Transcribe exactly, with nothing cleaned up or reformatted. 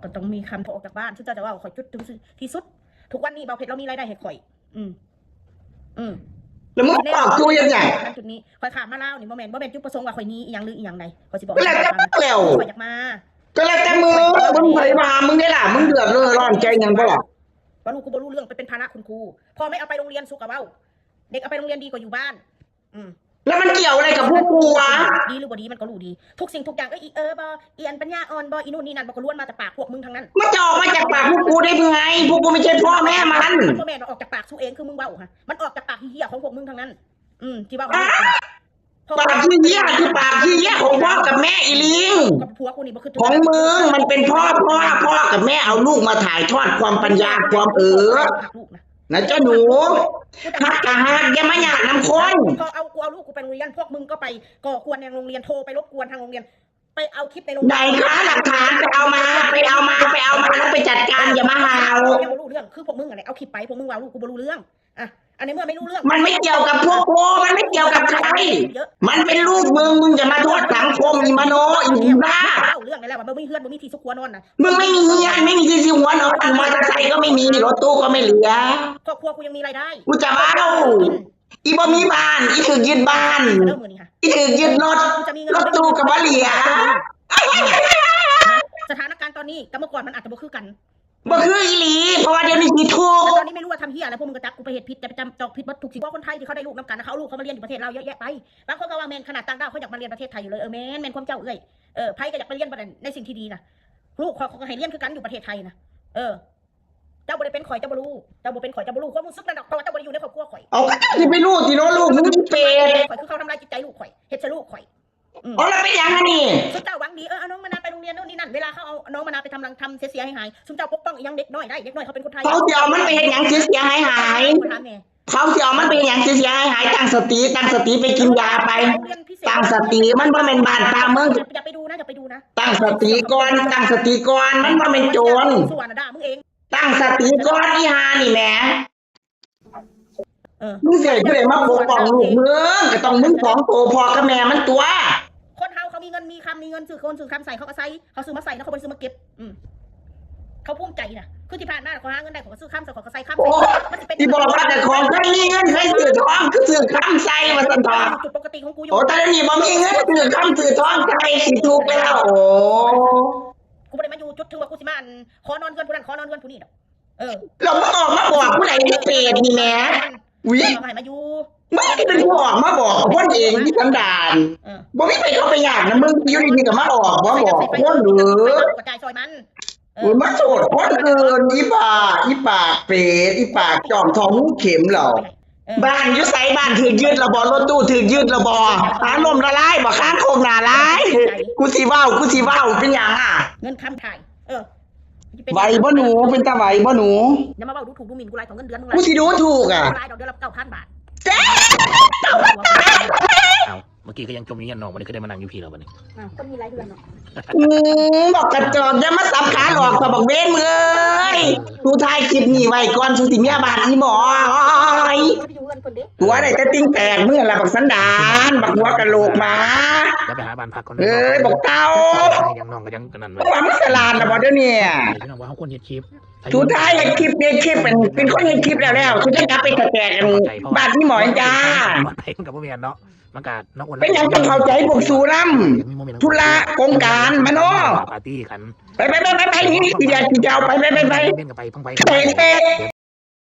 ก็ต้องมีคำออกจากบ้าน ซึ่งเจ้าจะว่าข่อยจุดถึงที่สุด ทุกวันนี้บ่าวเพชรเรามีรายได้ให้ข่อย อืม อืม แล้วมึงออกตัวยังไง จุดนี้ข่อยข้ามมาลาวนี่บ่แม่น บ่แม่นจุดประสงค์ว่าข่อยหนีอีหยังหรืออีหยังใด ข่อยสิบอก ก็แล้วแต่ ข่อย แล้ว ข่อยอยากมา ก็แล้วแต่มึง มึงไปมา มึงได้ล่ะ มึงเดือดร้อนใจหยังบ่ล่ะ ว่าลูกกูบ่รู้เรื่อง ไปเป็นภาระคุณครู พ่อแม่เอาไปโรงเรียน สุกะเว้า เด็กเอาไปโรงเรียนดีกว่าอยู่บ้าน อืม แล้วมันเกี่ยวอะไรกับพวกกูวะ ดีหรือบ่ดีมันก็รู้ดี ทุกสิ่งทุกอย่าง เอ้ย อีเออบ่ อีอันปัญญาอ่อนบ่ อีนู่นนี่นั่นบ่ ก็ล้วนมาจากปากพวกมึงทั้งนั้น มันจะออกมาจากปากพวกกูได้ยังไง พวกกูไม่ใช่พ่อแม่มัน พ่อแม่มันออกจากปากสู้เอง คือมึงเว้าฮะ มันออกจากปากเหี้ยของพวกมึงทั้งนั้น อืม ที่เว้า ปากขี้เยี่ยคือปากขี้เยี่ยของพ่อกับแม่อีลิง กับผัวกูนี่บ่คือ ของมึงมันเป็นพ่อพ่อพ่อกับแม่เอาลูกมาถ่ายทอดความปัญญาความเออ ลูกนะ นะเจ้าหนูฮักกะฮักอย่ามาหยาดน้ำข้น พอเอากูเอาลูกกูไปโรงเรียน พวกมึงก็ไปก่อกวนในโรงเรียน โทรไปรบกวนทางโรงเรียน ไปเอาคลิปในโรง ไหนคะหลักฐานไปเอามา ไปเอามาไปเอามาแล้วไปจัดการอย่ามาหาว ยังบ่รู้เรื่อง คือพวกมึงอะไรเอาคลิปไป พวกมึงว่าลูกกูบ่รู้เรื่อง อ่ะ อันนี้เมื่อไม่รู้เรื่อง มันไม่เกี่ยวกับพวกกูมันไม่เกี่ยวกับใคร เยอะ มันเป็นลูกมึงมึงอย่ามาโทษสังคมอีมโนอีบ้า เล่าเรื่องได้แล้วว่าบ่มีเฮือนบ่มีที่ซุกหัวนอนนะ มึงไม่มีเฮือนไม่มีที่สิหัวนอนมอเตอร์ไซค์ก็ไม่มีรถตู้ก็ไม่เหลือ ครอบครัวกูยังมีรายได้ กูจะเว้า อีบ่มีบ้านอีถืกยึดบ้าน เริ่มมือนี้ค่ะ อีถืกยึดรถ รถตู้ก็บ่เหลือ สถานการณ์ตอนนี้กับเมื่อก่อนมันอาจจะบ่คือกัน บ่คืออีหลี เพราะว่าเดี๋ยวนี้สิทุกข์ แต่ตอนนี้ไม่รู้ว่าทำเฮียอะไร พวกมึงก็จับกูไปเฮ็ดผิด จะไปจำจอกผิดเบิดทุกสิ่ง ว่าคนไทยที่เขาได้ลูกนำกันนะ เขาเอาลูกเขามาเรียนอยู่ประเทศลาวเยอะแยะไป บางคนก็ว่าแม่นขนาดต่างด้าวเขาอยากมาเรียนประเทศไทยอยู่เลย เออ แม่น แม่นความเจ้าเอื้อย เออ ไผก็อยากไปเรียนบ่ได้ในสิ่งที่ดีนะ ลูกเขาเขาก็ให้เรียนคือกันอยู่ประเทศไทยนะ เออ เจ้าบ่ได้เป็นข่อย เจ้าบ่รู้ เจ้าบ่เป็นข่อย เจ้าบ่รู้ความรู้สึกนั่นดอก เพราะว่าเจ้าบ่ได้อยู่ในครอบครัวข่อย เอาก็สิไปรู้สิเนาะลูกมึงเปรต ข่อยคือเขาทำร้ายจิตใจลูกข่อย เฮ็ดใส่ลูกข่อย อืม เอาแล้วเป็นหยังอันนี้ ซุมเจ้าหวังดี เออ เอาน้องมานาไปโรงเรียนโน่นนี่นั่น เวลาเขาเอาน้องมานาไปทำรังทำเสียหายหาย ซุมเจ้าปกป้องอีหยังเด็กน้อยได้ เด็กน้อยเขาเป็นคนไทย เขาสิเอามันไปเฮ็ดหยังเสียหายหาย ถามแม่ เขาสิเอามันไปเฮ็ดหยังเสียหายหายตั้งสติตั้งสติไปกินยาไป โรงเรียนพิเศษ ตั้งสติมันบ่แม่นบ้านตาเมือง อย่าไปดูนะ อย่าไปดูนะ ตั้งสติก่อนตั้งสติก่อนมันบ่แม่นโจร ส่วนน่ะด่ามึงเอง ตั้งสติก่อนอีห่านี่แหม เออ มึงสิให้ผู้ใดมาปกป้องลูกมึงก็ต้องมึงสองตัวพ่อกับแม่มันตัว คนเฮาเขามีเงินมีคำมีเงินซื้อคนซื้อคำใส่เขาก็ใส่ เขาซื้อมาใส่นะ เขาบ่ได้ซื้อมาเก็บ อืม เขาภูมิใจนะ คือที่ผ่านมาเขาหาเงินได้เขาก็ซื้อคำใส่เขาก็ใส่คำ โอ้ มันสิเป็น ที่บอกว่าแต่ของเคยมีเงินเคยซื้อทองคือซื้อคำใส่ว่าซั่นเถาะ จุดปกติของกูอยู่ โอ้แต่เดี๋ยวนี้บ่มีเงินซื้อคำซื้อทองใส่สิทุกข์แล้ว โอ้ กูบ่ได้มาอยู่จุดถึงว่ากูสิมาอันขอนอนเฮือนผู้นั้นขอนอนเฮือนผู้นี้ดอก เออ เรามึงออกมาบอกผู้ใดที่เปรตนี่แหม อุ๊ย เอาให้มาอยู่ มึงที่เป็นผู้ออกมาบอกคนเองที่สันดาน เออ บ่มีใครเข้าไปอยากนะมึงอยู่ดีๆก็มาออกมาบอกคนหรือ กระจายซอยมัน เออ มึงมาโทษคนอื่นอีปากอีปากเปรตอีปากจอมทองงูเข็มเหล่า เออ บ้านอยู่ไสบ้านถืกยึดระบอรถตู้ถืกยึดระบอหาลมละลายบ่ค้างโคกหน้าลาย กูสิเว้ากูสิเว้าเป็นหยังอ่ะ เงินคำถ่าย เออ ไหวบ่หนูเป็นตาไหวบ่หนู อย่ามาเว้าดูถูกดูหมิ่นกูหลายของเงินเดือนมึง กูสิดูถูกอ่ะ หลายดอกเดือนละเก้าพันบาท เจ๊ เอาเมื่อกี้ก็ยังจมอยู่เฮียนนอกวันนี้ก็ได้มานั่งอยู่พี่แล้ววันนี้ อ่ะคนมีหลายเดือนเนาะ อืมบอกกระจอกอย่ามาสับขาหลอกกับบักเวนมึงเอ้ยกูถ่ายคลิปนี้ไว้ก่อนสุสิเมียบ้านอีหมอย ไปอยู่เงินคนเด้ หัวได้แต่ติ่งแตกมึงละบักสันดานบักหัวกะโหลกหมา แล้วไปหาบ้านพักก่อน เอ้ยบักเต้า ยังน้องก็ยังกันนั่น ว่ามึงสลาดละบ่เดี๋ยวนี้ พี่น้องว่าเขาควรเฮ็ดคลิป สุดท้ายเฮ็ดคลิปเฮ็ดคลิปเป็นเป็นคนเฮ็ดคลิปแล้วแล้วสุดท้ายกลับไปแตกกันบ้านอีหมอยจ้า มันกับพ่อแม่เนาะมันกับน้องอ้วน เป็นหยังต้องเข้าใจพวกสูนำ ธุระโครงการมาเนาะ ปาร์ตี้กัน ไปไปไปไปไปนี่สิเดียวสิเดียวไปไปไปไป เล่นกันไปพังไป เตะเตะ